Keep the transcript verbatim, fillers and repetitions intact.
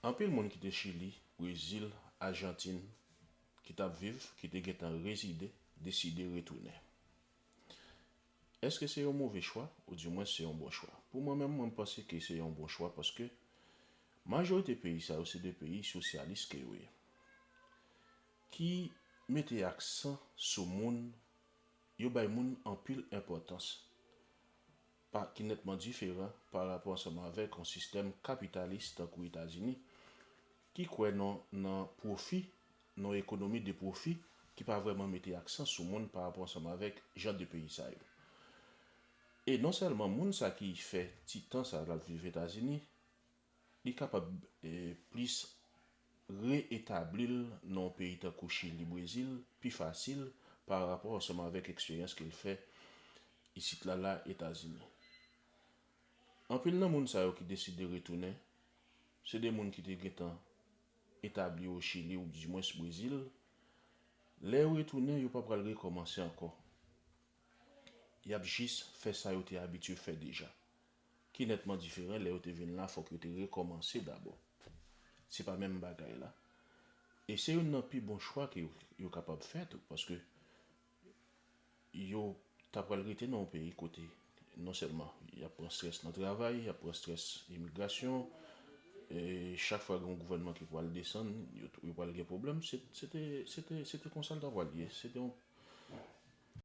Anpil moun ki te Chili, Brezil, Ajantin, ki t ap viv, ki te gentan rezide, deside retounen. Èske se yon move chwa, oudimwens se yon bon chwa? Pou mwen menm, mwen panse ke se yon bon chwa paske majorite peyi sa yo se de peyi sosyalis ke yo ye, ki mete aksan sou moun, yo bay moun anpil enpòtans, pa, ki nètman diferan pa rapò ansanm avèk yon sistèm kapitalis tankou Etazini, ki kwè nan, nan pwofi, nan ekonomi de pwofi, ki pa vrèman mete aksan sou moun pa rapò ansanm avèk jan de peyi sa yo. E non sèlman moun sa ki fè ti tan sa l ap viv Etazini, li kapab, eh, plis reetabli l nan yon peyi tankou Chili, Brezil, pi fasil pa rapò ansanm avèk eksperyans ke l fè isit la, la, Etazini. Anpil nan moun sa yo ki deside retounen, se de moun ki te gentan etabli yo Chili oudimwens Brezil. Lè yo retounen, yo pa pral rekòmanse ankò. Y ap jis fè sa yo te abitye fè deja, ki nètman diferan. Lè yo te vin la, fòk yo te rekòmanse dabò. Se pa menm bagay la. E se youn nan pi bon chwa ke yo, yo kapab fè tou, paske yo ta pral rete nan yon peyi kote non sèlman y ap pran strès nan travay, y ap pran strès imigrasyon, e chak fwa gen yon gouvènman ki pral desann, yo, yo pral gen pwoblèm. Se, se te, se te, se te konsa l ta pral ye. Se te yon